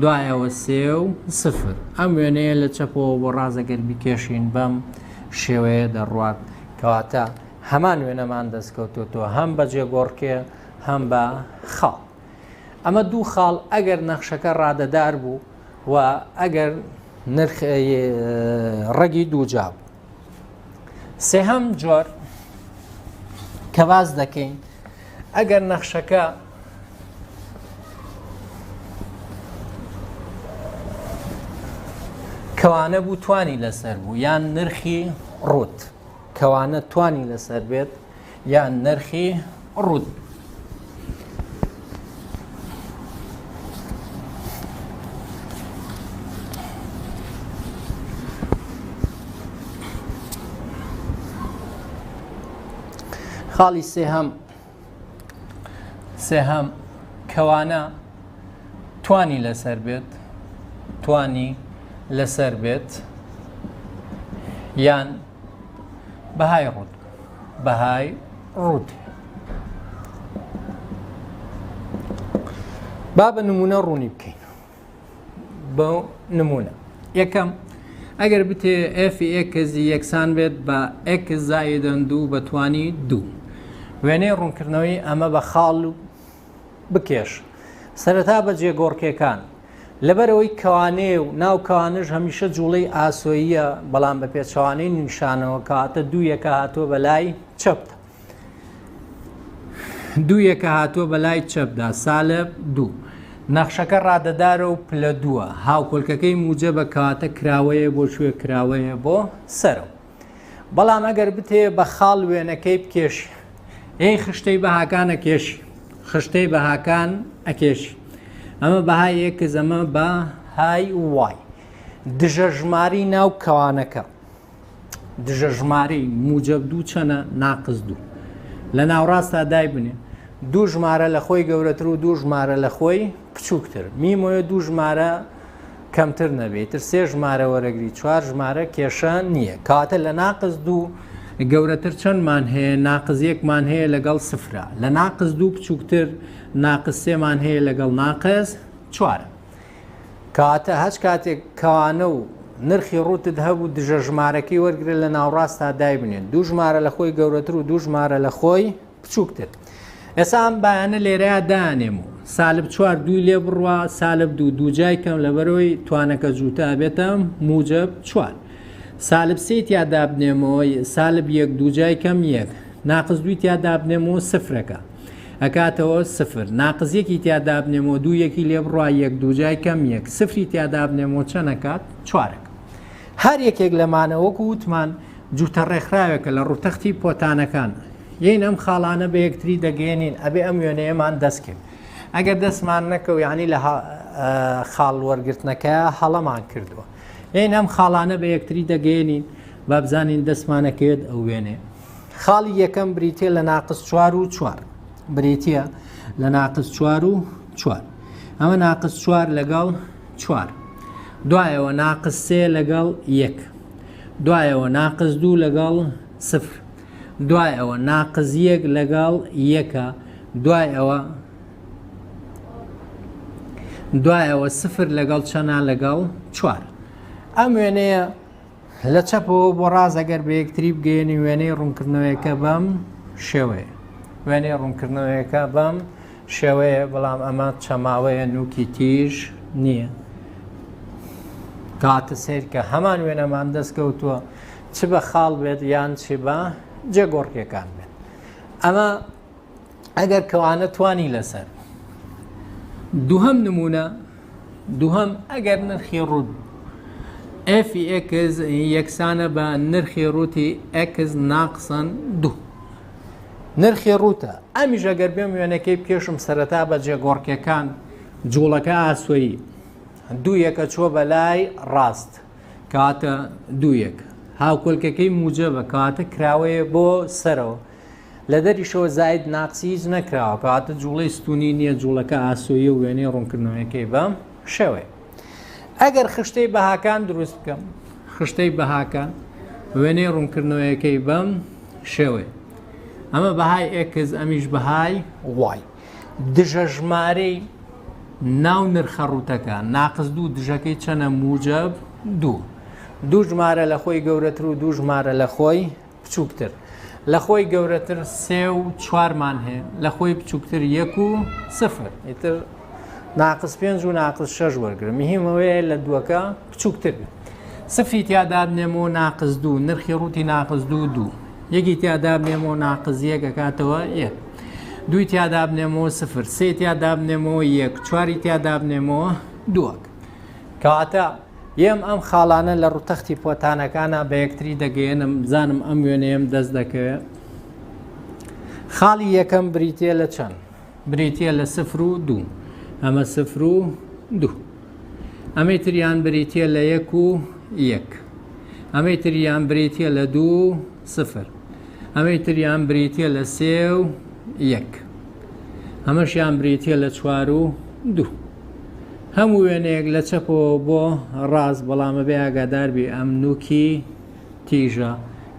A: دوایەوە سێ و سفر ئەم وێنەیە لە چەپەوە بۆ ڕاست ئەگەر بیکێشین بەم شێوەیە دەڕوات کەواتە هەمان وێنەمان دەستکەوتوتەوە هەم بە جێگۆڕکێ هەم بە خاڵ ئەمە دوو خاڵ ئەگەر نەخشەکە ڕادەدار بوو و ئەگەر نرخ ڕەگی دووجا بوو سێهەم جۆر کە باس دەکەین ئەگەر نەخشەکە کەوانە بوو توانی لەسەر بوو یان نرخی ڕوت کەوانە توانی لەسەر بێت یان نرخی ڕوت خاڵی سێهەم سێهەم کەوانە توانی لەسەر بێت توانی لەسەر بێت یان بەهای ڕوت بەهای ڕوت با بە نمونە ڕوونی بکەین بۆ نمونە یەکەم ئەگەر بتێ f x یەکسان بێت بە x زائیدەن دوو بەتوانی دوو وێنەی ڕوونکردنەوەی ئەمە بە خاڵ بکێش سەرەتا بە جێگۆڕکێکان لەبەرەوەی کەوانەیە و ناو کەوانش هەمیشە جوڵەی ئاسۆییە بەڵام بە پێچەوانەی نیشانەوە کەواتە دوو یەکە هاتووە بە لای چەپدا دوو یەکە هاتووە بە لای چەپدا سالب دوو نەخشەکە ڕادەدارە و پلە دووە هاوکۆلکەکەی موجەبە کەواتە کراوەیە بۆ کوێ کراوەیە بۆ سەرەوە بەڵام ئەگەر بتێ بە خاڵ وێنەکەی بکێشی ئەی خشتەی بەهاکان ئەکێشی خشتەی بەهاکان ئەکێشی ئەمە بەهای x ئەمە بەهای y دژە ژماری ناو کەوانەکە دژە ژمارەی موجەب دوو چەنە ناقس دوو لە ناوڕاستا دایبنێ. دوو ژمارە لە خۆی گەورەتر و دوو ژمارە لە خۆی بچووکتر. میمۆیە دوو ژمارە کەمتر نەبێ تر سێ ژمارە وەرەگری چوار ژمارە کێشە نییە. کەواتە لە ناقس دوو گەورەتر چەندمان هەیە؟ ناقس یەکمان هەیە لەگەڵ سفرە. لە ناقس دوو بچووکتر ناقس سێمان هەیە لەگەڵ ناقس چوار. کەواتە هەچ کاتێک کەوانە و نرخی ڕووتت هەبوو دژە ژمارەکەی وەرگرە لە ناوڕاستا دایبنێ دوو ژمارە لە خۆی گەورەتر و دوو ژمارە لە خۆی بچووکتر. ئێستا ئەم بایانە لێرەیا دانێم و سالب چوار دووی لێ بڕوا سالب دوو دووجای کەم لەبەرەوەی توانەکە جووتە ئەبێتە موجب چوار سالب سێی تیا دابنێمەوە سالب یەک دووجای کەم یەک ناقس دووی تیا دابنێمەوە سفرەکە ئەکاتەوە سفر ناقس یەکی تیا دابنێمەوە دوو یەکی لێ بڕوا یەک دووجای کەم یەک سفری تیا دابنێمەوە چەند ئەکات چوارەکە هەر یەکێک لەمانە وەکو وتمان جووتە ڕێکخراوێکە لە ڕووتەختی پۆتانەکان یین ئەم خاڵانە بە یەکتری دەگەیەنین ئەبێ ئەم وێنەیەمان دەستکرد ئەگەر دەستمان نەکەو یعنی لە خاڵ وەرگرتنەکە هەڵەمان کردووە یین ئەم خاڵانە بە یەکتری دەگەیەنین با بزانین دەستمانەکەوێت ئەو وێنێ خاڵی یەکەم بریتە لە ناقس چوار و چوار بریتە لە ناقس چوار و چوار ئەمە ناقس چوار لەگەڵ چوار دوایەوە ناقس سێ لەگەڵ یەک دوایەوە ناقس دوو لەگەڵ سفر دوای ئەوە ناقس یەک لەگەڵ یەکە دوای ئەوە دوای ئەوە سفر لەگەڵ چەنا لەگەڵ چوار ئەم وێنەیە لە چەپەوە بۆ ڕاست ئەگەر بە یەکتری بگەیەنی وێنەی ڕوونکردنەوەیەکە بەم شێوەیە وێنەی ڕوونکردنەوەیەکە بەم شێوەیە بەڵام ئەمە چەماوەیە نوکی تیژ نییە کاتە سیرکە هەمان وێنەمان دەستکەوتووە چ بە خاڵ بێت یان چ بە جێگۆڕکێکان بێت ئەمە ئەگەر کەوانە توانی لەسەر دووهەم نمونە دووهەم ئەگەر نرخی ڕووت f ی x یەکسانە بە نرخی ڕووتی x ناقسەن دوو نرخی ڕووتە ئەمیش ئەگەر بێم وێنەکەی بکێشم سەرەتا بە جێگۆڕکێکان جوڵەکە ئاسۆیی دوو یەکە چووە بەلای ڕاست کاتە دوو یەک هاوکۆلکەکەی موجەبە کاتە کراوەیە بۆ سەرەوە لە دەریشەوە زاید ناقسی هیچ نەکراوە کەواتە جوڵەی ستونی نییە جوڵەکە ئاسۆیی و وێنەی ڕوونکردنەوەیەکەی بەم شێوەیە ئەگەر خشتەی بەهاکان دروست بکەم خشتەی بەهاکان وێنەی ڕوونکردنەوەیەکەی بەم شێوەیە ئەمە بەهای x ئەمیش بەهای y دژە ژمارەی ناو نرخە ڕووتەکە ناقس دوو دژەکەی چەنە موجب دوو دوو ژمارە لە خۆی گەورەتر و دوو ژمارە لە خۆی بچووکتر. لە خۆی گەورەتر سێ و چوارمان هەیە، لە خۆی بچووکتر یەک و سفر. ئیتر ناقس پێنج و ناقس شەش وەرگرە. مهم ئەوەیە لە دووەکە بچووکتر بێت. سفری تیا دابنێمەوە ناقس دوو، نرخی ڕووتی ناقس دوو دوو. یەکی تیا دابنێمەوە ناقس یەک ئەکاتەوە یەک. دووی تیا دابنێمەوە سفر، سێ تیا دابنێمەوە یەک، چواری تیا دابنێمەوە دووەک. کەواتە یەم ئەم خاڵانە لە ڕووتەختی پۆتانەکانا بە یەکتری دەگەیەنم بزانم ئەم وێنەیەم دەست دەکەوێ خاڵی یەکەم بریتە لە چەند بریتە لە سفر و دوو ئەمە سفر و دوو ئەمەی تریان بریتە لە یەک و یەک ئەمەی تریان بریتە لە دوو سفر ئەمەی تریان بریتە لە سێ و یەک ئەمەشیان بریتە لە چوار و دوو هەموو وێنەیەک لە چەپەوە بۆ ڕاست بەڵام ئەبێ ئاگادار بی ئەم نوکی تیژە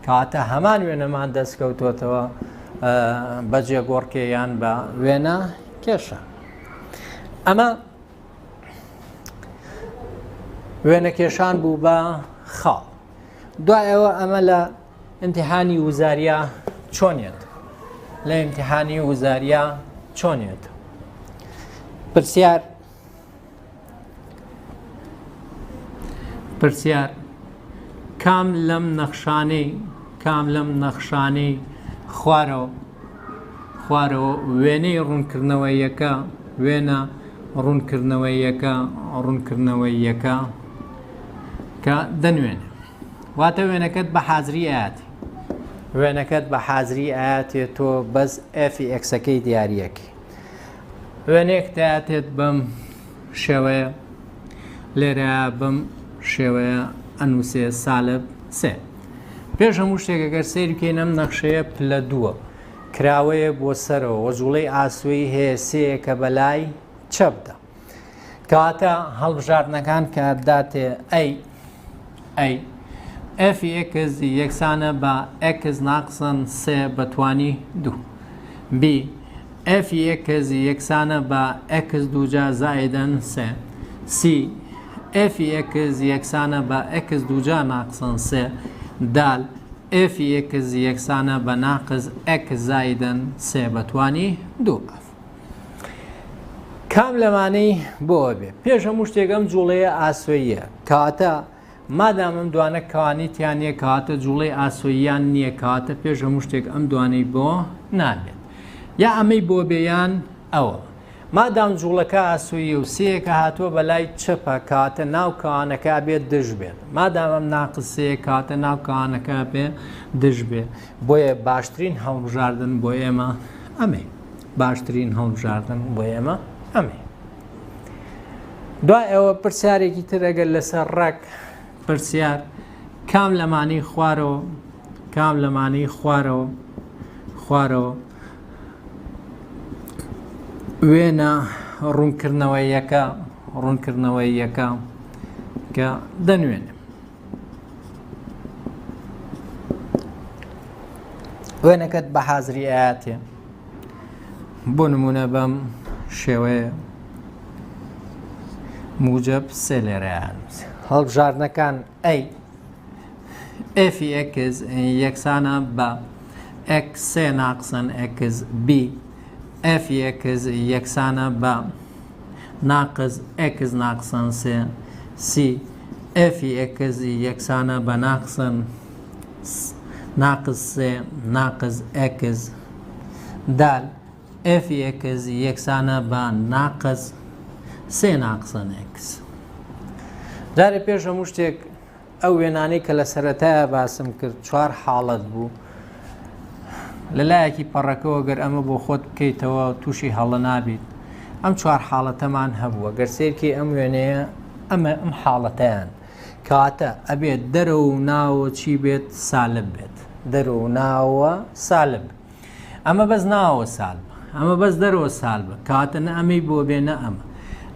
A: کەواتە هەمان وێنەمان دەست کەوتۆتەوە بە جێگۆڕکێ یان بە وێنە کێشە ئەمە وێنەکێشان بوو بە خاڵ دوای ئەوە ئەمە لە ئیمتیحانی وزاریا چۆنیەت لە ئیمتیحانی وزاریا چۆنیەت پرسیار پرسیار کام لەم نەخشانەی کام لەم نەخشانەی خوارەوە خوارەوە وێنەی ڕوونکردنەوەیەکە وێنە ڕوونکردنەوەیەکە ڕوونکردنەوەیەکە کە دەنوێنێ واتە وێنەکەت بە حازری ئاتی وێنەکەت بە حازری ئااتێ تۆ بەس f ی x ەکەی دیارەکەی وێنەیەک تاتێت بەم شێوەیە لێرە بەم شێوەیە ئەنووسێ سالب سێ پێش هەموو شتێک ئەگەر سەیر بکەین ئەم نەخشەیە پلە دووە. کراوەیە بۆ سەرەوە وە جوڵەی ئاسۆیی هەیە سێیەکە بەلای چەپدا. کەواتە هەڵبژاردنەکان کە داتێ A A F x یەکسانە بە x ناقسن سێ بە توانی دوو B F x یەکسانە بە x دووجا زائیدەن سێ C F x یەکسانە بە x دووجا ناقسن سێ دال F x یەکسانە بە ناقس x زائیدەن سێ بە توانی دوو ئەف کام لەمانەی بۆ بێ پێش هەموو شتێک ئەم جوڵەیە ئاسۆییە کەواتە مادام ئەم دوانە کەوانی تیان نییە کەواتە جوڵەی ئاسۆییان نییە کەواتە پێش هەموو شتێک ئەم دوانەی بۆ نابێت یا ئەمەی بۆ بێ یان ئەوە مادام جوڵەکە ئاسۆیی و سێیەکە هاتووە بە لای چەپە کەواتە ناو کەوانەکە بێت دژ بێت مادام ئەم ناقس سێیە کەواتە ناو کەوانەکە بێ دژ بێ بۆیە باشترین هەڵبژاردن بۆ ئێمە ئەمەیە باشترین هەڵبژاردن بۆ ئێمە ئەمەیە. دوای ئەوە پرسیارێکی تر ئەگەر لەسەر ڕەگ پرسیار کام لەمانەی خوارەوە کام لەمانەی خوارەوە خوارەوە وێنە ڕوونکردنەوەیەکە ڕوونکردنەوەیەکە کە دەنوێنێ وێنەکەت بە حازری ئااتێ بۆ نمونە بەم شێوەیە موجب سێ لێرەیان هەڵبژاردنەکان A F x یەکسانە بە x سێ ناقسن x B F x یەکسانە بە ناقس x ناقسن سێ C F x یەکسانە بە ناقسن ناقس سێ ناقس x دال F x یەکسانە بە ناقس سێ ناقسن x. جارێ پێش هەموو شتێک ئەو وێنانەی کە لە سەرەتایە باسم کرد چوار حاڵەت بوو لە لایەکی پەڕەکەوە گەر ئەمە بۆ خۆت بکەیتەوە تووشی هەڵە نابیت ئەم چوار حاڵەتەمان هەبووە گەر سێرکی ئەم وێنەیە ئەمە ئەم حاڵەتیان کەواتە ئەبێت دەرەوە و ناوە چی بێت سالب بێت دەرەوە و ناوە سالب ئەمە بەس ناوە سالبە ئەمە بەس دەرەوە سالبە کەواتە نە ئەمەی بۆ بێ نە ئەمە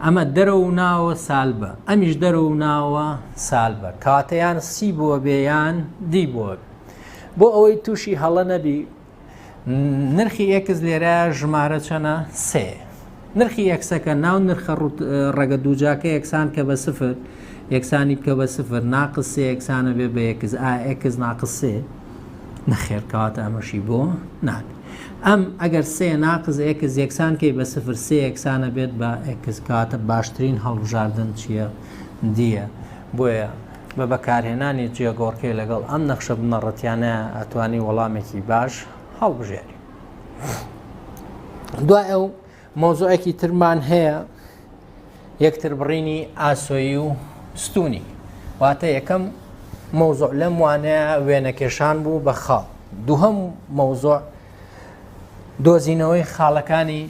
A: ئەمە دەرەوە و ناوە سالبە ئەمیش دەرەوە و ناوە سالبە کەواتە یان C بۆ بێ یان D بۆ بێ بۆ ئەوەی تووشی هەڵە نەبی نرخی x لێرە ژمارە چەنە سێ نرخی x ەکە ناو نرخە ڕەگە دووجاکە یەکسان کە بە سفر یەکسانی بکە بە سفر ناقس سێ یەکسانە بێ بە x ئا x ناقس سێ نەخێر کەواتە ئەمەشی بۆ نابێت ئەم ئەگەر سێ ناقس x یەکسان کەی بە سفر سێ یەکسانە بێت بە x کەواتە باشترین هەڵبژاردن چییە D یە بۆیە بە بەکارهێنانی جێگۆڕکێ لەگەڵ ئەم نەخشە بنەڕەتیانە ئەتوانی وەڵامێکی باش هەڵبژێری. دوای ئەو مەوزوعێکی ترمان هەیە یەکتربڕینی ئاسۆیی و ستونی واتە یەکەم مەوزوع لەم وانەیە وێنەکێشان بوو بە خاڵ دووهەم مەوزوع دۆزینەوەی خاڵەکانی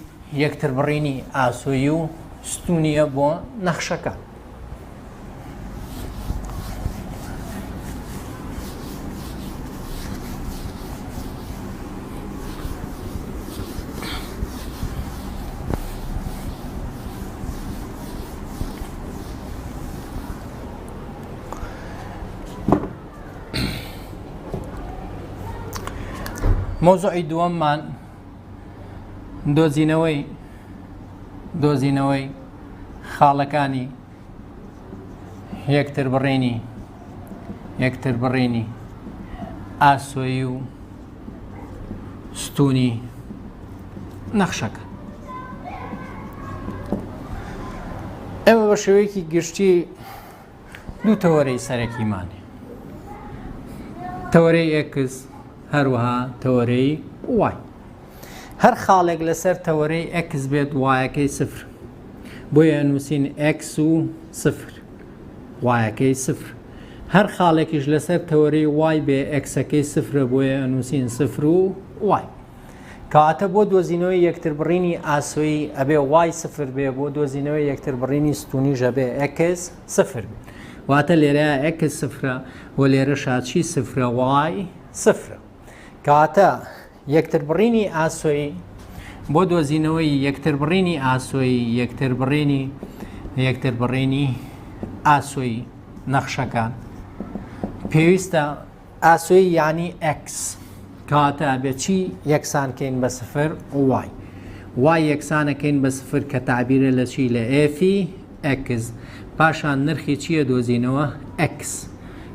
A: یەکتربڕینی ئاسۆیی و ستونیە بۆ نەخشەکە. مەوزوعی دووەممان دۆزینەوەی دۆزینەوەی خاڵەکانی یەکتربڕینی یەکتربڕینی ئاسۆیی و ستونی نەخشەکە ئێمە بە شێوەیەکی گشتی دوو تەوەرەی سەرەکیمان تەوەرەی x هەروەها تەوەرەی y هەر خاڵێک لەسەر تەوەرەی x بێت y ەکەی سفر بۆیە نووسین x و سفر y ەکەی سفر هەر خاڵێکیش لەسەر تەوەرەی y بێ x ەکەی سفرە بۆیە ئەنووسین سفر و y کەواتە بۆ دۆزینەوەی یەکتربڕینی ئاسۆیی ئەبێ y سفر بێ بۆ دۆزینەوەی یەکتربڕینی ستونیش ئەبێ x سفر بێ واتە لێرە x سفرە و لێرەشا چی سفرە y سفرە کەواتە. یەکتربڕینی ئاسۆیی بۆ دۆزینەوەی یەکتربڕینی ئاسۆیی یەکتربڕینی یەکتربڕینی ئاسۆیی نەخشەکان پێویستە ئاسۆیی یانی ئێکس کەواتە ئەبێ چی یەکسان کەین بە سفر y y یەکسانەکەین بە سفر کە تەعبیرە لە چی لە f ی x پاشان نرخی چییە دۆزینەوە x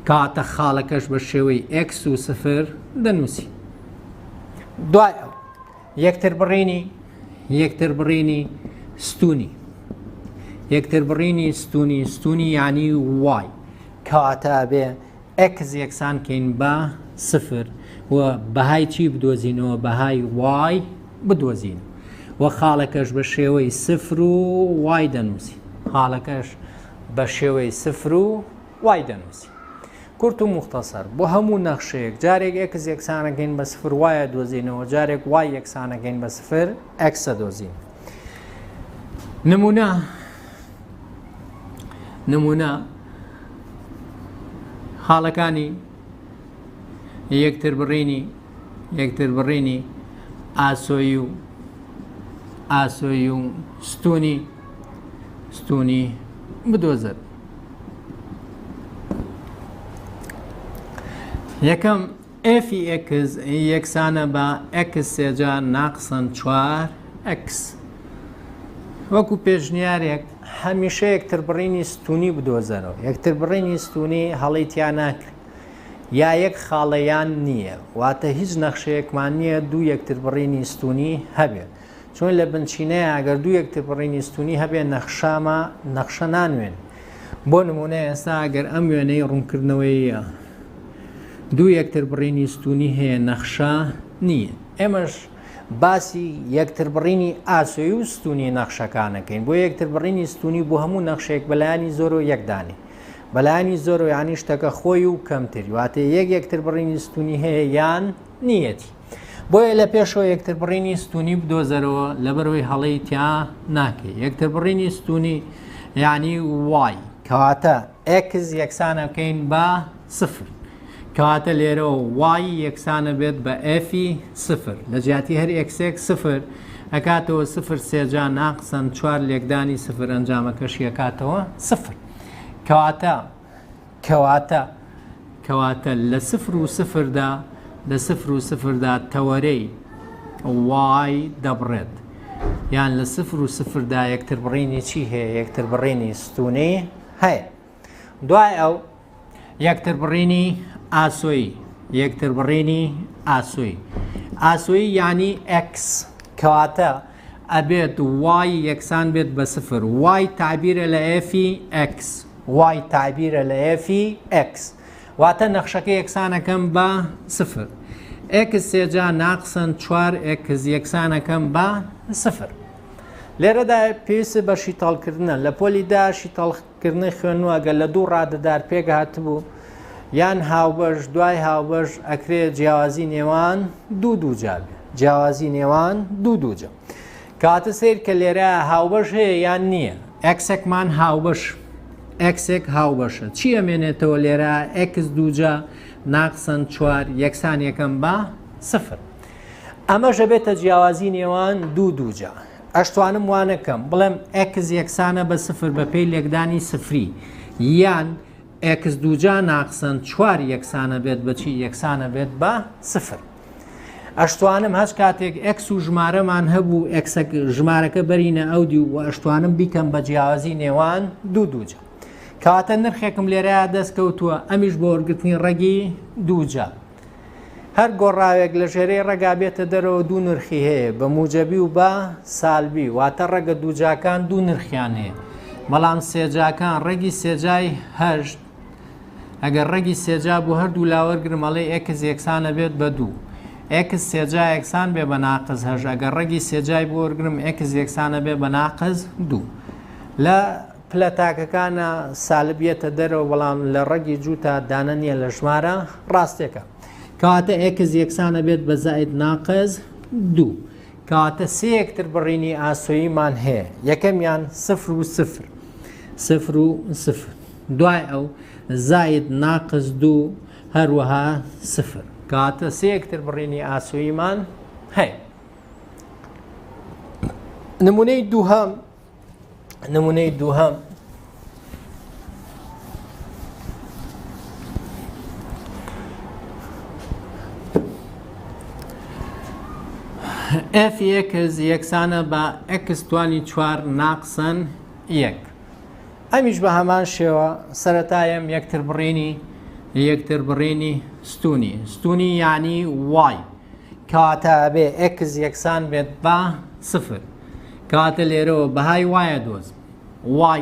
A: کەواتە خاڵەکەش بە شێوەی x و سفر دەنووسی دوای ئەو یەکتر بڕینی یەکتر بڕینی ستونی یەکتر بڕینی ستونی ستونی یعنی y کەواتە ئەبێ x یەکسان کەین بە سفر و بەهای چی بدۆزینەوە بەهای y بدۆزین و خاڵەکەش بە شێوەی سفر و y دەنووسی خاڵەکەش بە شێوەی سفر و y دەنووسی کورت و موختەسەر بۆ هەموو نەخشەیەک جارێک x یەکسانەکەین بە سفر y ە دۆزینەوە جارێک y یەکسانەکەین بە سفر x ە دۆزین نمونە نمونە خاڵەکانی یەکتر بڕینی یەکتر بڕینی ئاسۆیی و ئاسۆیی و ستونی ستونی بدۆزەر یەکەم f ی x یەکسانە بە x سێجا ناقسەن چوار x. وەکو پێشنیارێک هەمیشە یەکتربڕینی ستونی بدۆزەرەوە. یەکتربڕینی ستونی هەڵەی تیا ناکرێت. یا یەک خاڵە یان نییە. واتە هیچ نەخشەیەکمان نییە دوو یەکتربڕینی ستونی هەبێت. چون لە بنچینەیە ئەگەر دوو یەکتربڕینی ستونی هەبێ نەخشامە نەخشە نانوێن. بۆ نمونە ئێستا ئەگەر ئەم وێنەی ڕوونکردنەوەیە دوو یەکتربڕینی ستونی هەیە نەخشە نییە. ئێمەش باسی یەکتربڕینی ئاسۆیی و ستونی نەخشەکانەکەین. بۆ یەکتربڕینی ستونی بۆ هەموو نەخشەیەک بەلایانی زۆرەوە یەک دانێ. بەلایانی زۆرەوە یانی شتەکە خۆی و کەمتر. واتە یەک یەکتربڕینی ستونی هەیە یان نییەتی. بۆیە لە پێشەوە یەکتربڕینی ستونی بدۆزەرەوە لەبەرەوەی هەڵەی تیا ناکەی. یەکتربڕینی ستونی یعنی y. کەواتە x یەکسانەکەین بە سفر. کەواتە لێرەوە y یەکسانە بێت بە f ی سفر. لە جیاتی هەر x ێک سفر ئەکاتەوە سفر سێجا ناقسەن چوار لێکدانی سفر ئەنجامەکەشی ئەکاتەوە سفر. کەواتە کەواتە کەواتە لە سفر و سفردا لە سفر و سفردا تەوەرەی y دەبڕێت یان لە سفر و سفردا یەکتربڕینی چی هەیە یەکتربڕینی ستونی هەیە دوای ئەو یەکتربڕینی ئاسۆیی یەکتربڕینی ئاسۆیی ئاسۆیی یعنی x کەواتە ئەبێت y یەکسان بێت بە سفر y تەعبیرە لە f ی x y تەعبیرە لە f ی x واتە نەخشەکە یەکسانەکەم بە سفر x سێجا ناقسەن چوار x یەکسانەکەم بە سفر لێرەدا پێویست بە شیتەڵکردنە لە پۆلی دا شیتەڵکردنی خوێندنوە گەر لە دوو ڕادەدار پێک هاتبوو یان هاوبەش دوای هاوبەش ئەکرێ جیاوازی نێوان دوو دووجا بێ جیاوازی نێوان دوو دووجا کاتە سیر کە لێرە هاوبەش هەیە یان نییە x ێکمان هاوبەش x ێک هاوبەشە چی ئەمێنێتەوە لێرە x دووجا ناقسەن چوار یەکسان یەکەم بە سفر ئەمەش ئەبێتە جیاوازی نێوان دوو دووجا. ئەشتوانم وا نەکەم بڵێم x یەکسانە بە سفر بە پێی لێکدانی سفری یان x دووجا ناقسەن چوار یەکسانە بێت بە چی یەکسانە بێت بە سفر. ئەشتوانم هەچ کاتێک x و ژمارەمان هەبوو x ەک ژمارەکە بەرینە ئەو دیو و ئەشتوانم بیکەم بە جیاوازی نێوان دوو دووجا. کەواتە نرخێکم لێرەیا دەست کەوتووە ئەمیش بۆ وەرگرتنی ڕەگی دووجا. هەر گۆڕاوێک لە ژێرەی ڕەگا بێتە دەرەوە دوو نرخی هەیە بە موجەبی و بە سالبی واتە ڕەگە دووجاکان دوو نرخیان هەیە بەڵام سێجاکان ڕەگی سێجای هەشت ئەگەر ڕەگی سێجا بۆ هەردوو لاوەرگرم ئەڵێ x یەکسانە بێت بە دوو x سێجا یەکسان بێ بە ناقز هەشت ئەگەر ڕەگی سێجای بۆ وەرگرم x یەکسانە بێ بە ناقز دوو لە پلە تاکەکانە سالب یەتە دەرەوە بەڵام لە ڕەگی جووتە دانە نییە لە ژمارە ڕاستێکە کەواتە x یەکسانە بێت بە زائد ناقز دوو کەواتە سێ یەکتر بڕینی ئاسۆییمان هەیە یەکەمیان سفر و سفر سفر و سفر دوای ئەو زائد ناقز دوو هەروەها سفر کەواتە سێ یەکتر بڕینی ئاسۆییمان. هەیە. نمونەی دووهەم نمونەی دووهەم F x یەکسانە بە x توانی چوار ناقسەن یەک. ئەمیش بە هەمان شێوە سەرەتایم یەکتر بڕینی یەکتر بڕینی ستونی ستونی یعنی y کەواتە ئەبێ x یەکسان بێت بە سفر کەواتە لێرەوە بەهای y ئەدۆزم y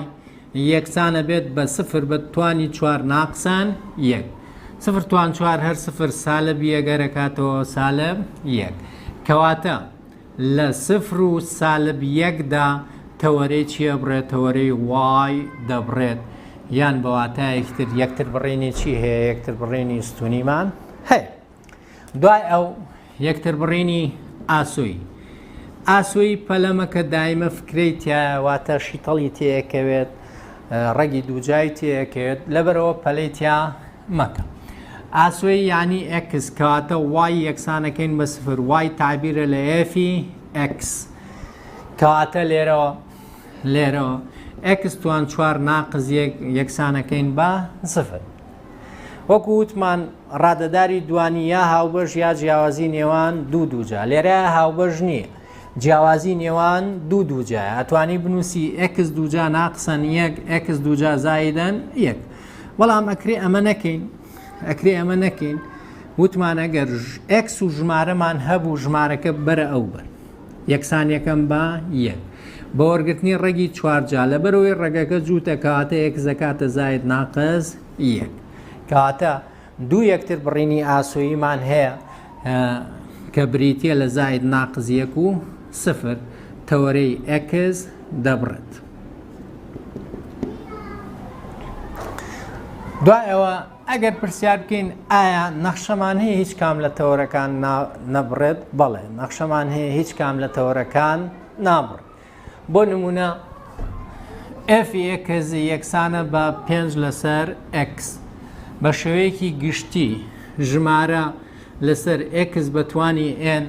A: یەکسانە بێت بە سفر بە توانی چوار ناقسان یەک سفر توان چوار هەر سفر سالب یەگەرەکاتەوە سالب یەک کەواتە لە سفر و سالب یەکدا تەوەرەی چی ئەبڕێت؟ تەوەرەی y دەبڕێت یان بە واتایەکی تر یەکتر بڕینی چی هەیە؟ یەکتر بڕینی ستونیمان هەیە. دوای ئەو یەکتر بڕینی ئاسۆیی. ئاسۆیی پەلەمە کە دایمە فکرەی تایە واتە شیتەڵی تێەکەوێت ڕەگی دووجای تێەکەوێت لەبەرەوە پەلەی تیا مەکە. ئاسۆی یانی x کەواتە y یەکسانەکەین بە سفر y تەعبیرە لە f ی x کەواتە لێرەوە لێرەوە x توان چوار ناقز یەک یەکسانەکەین بە سفر وەکو وتمان ڕادەداری دوانی یا هاوبەش یا جیاوازی نێوان دوو دووجا لێرە هاوبەش نییە جیاوازی نێوان دوو دووجایە ئەتوانی بنووسی x دووجا ناقسەن یەک x دووجا زایدەن یەک بەڵام ئەکرێ ئەمە نەکەین ئەکرێ ئەمە نەکەین وتمان ئەگەر x و ژمارەمان هەبوو ژمارەکە بەرە ئەو بەر یەکسانیەکەم بە یەک بە وەرگرتنی ڕەگی چوارجا لەبەرەوەی ڕەگەکە جووتە کەواتە x دەکاتە زاید ناقس یەک کەواتە دوو یەکتر بڕینی ئاسۆییمان هەیە کە بریتە لە زاید ناقس یەک و سفر تەوەرەی x دەبڕێت. دوای ئەوە ئەگەر پرسیار بکەین ئایا نەخشەمان هەیە هیچ کام لە تەوەرەکان نەبڕێت؟ بەڵێ نەخشەمان هەیە هیچ کام لە تەوەرەکان نابڕێت. بۆ نمونە f x یەکسانە بە پێنج لەسەر x بە شێوەیەکی گشتی ژمارە لەسەر x بە توانی n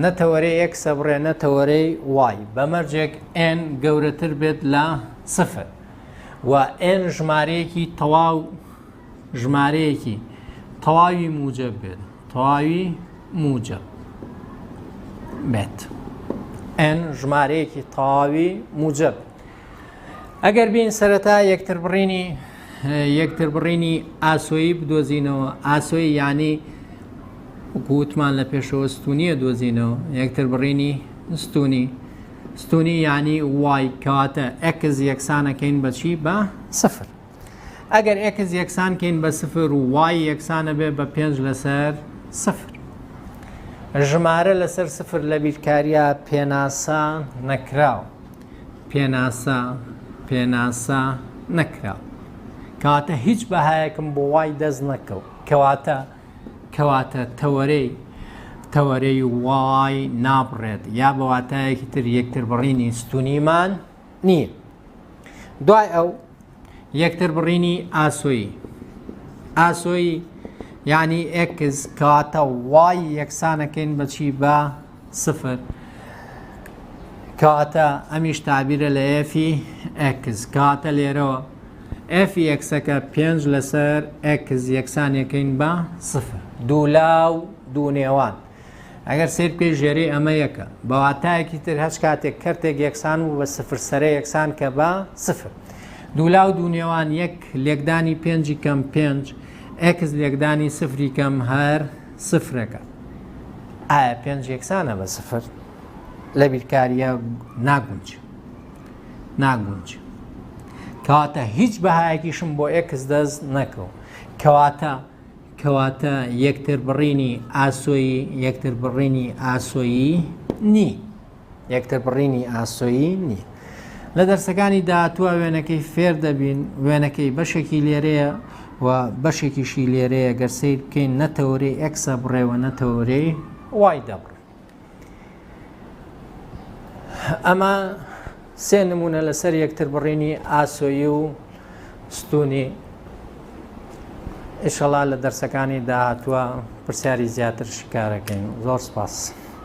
A: نە تەوەرەی x ئەبڕێ نە تەوەرەی y بە مەرجێک n گەورەتر بێت لە سفر و n ژمارەیەکی تەواو ژمارەیەکی تەواوی موجب بێت تەواوی موجب بێت n ژمارەیەکی تەواوی موجب ئەگەر بین سەرەتا یەکتر بڕینی یەکتر بڕینی ئاسۆیی بدۆزینەوە ئاسۆی یعنی وتمان لە پێشەوە ستونیە دۆزینەوە یەکتر بڕینی ستونی ستونی یعنی y کەواتە x یەکسانەکەین بەچی بە سفر ئەگەر x یەکسان کەین بە سفر و y یەکسانە بێ بە پێنج لەسەر سفر. ژمارە لەسەر سفر لە بیرکاریە پێناسە نەکراو پێناسە پێناسە نەکراو کەواتە هیچ بەهایەکم بۆ y دەست نەکەوت کەواتە کەواتە تەوەرەی تەوەرەی y نابڕێت یا بە واتایەکی تر یەکتر بڕینی ستونیمان نییە دوای ئەو یەکتر بڕینی ئاسۆیی ئاسۆیی یعنی x کەواتە y یەکسانەکەین بەچی بە سفر کەواتە ئەمیش تابیرە لە f ی x کەواتە لێرەوە f ی x ەکە پێنج لەسەر x یەکسانەکەین بە سفر دوولا و دوو نێوان ئەگەر سەیر بکەی ژێرەی ئەمە یەکە. بە واتایەکی تر هەچ کاتێک کەرتێک یەکسان بوو بە سفر سەرە یەکسان کە بە سفر. دوولا و دوو نێوان یەک لێکدانی پێنجی کەم پێنج x لێکدانی سفری کەم هەر سفرەکە. ئایا پێنج یەکسانە بە سفر؟ لە بیرکاریە ناگونج. ناگونج. کەواتە هیچ بەهایەکیشم بۆ x دەست نەکەوت. کەواتە کەواتە یەکتربڕینی ئاسۆیی یەکتربڕینی ئاسۆیی نی یەکتربڕینی ئاسۆیی نی لە دەرسەکانی داهاتووە وێنەکەی فێر دەبین وێنەکەی بەشێکی لێرەیە و بەشێکیشی لێرەیە گەر سیر بکەین نەتەوەرەی x ە بڕێوە نەتەوەرەی y دەبڕێ ئەمە سێ نمونە لەسەر یەکتر بڕینی ئاسۆیی و ستونی ئیشەڵا لە دەرسەکانی داهاتووە پرسیاری زیاتر شیکارەکەین زۆر سپاس.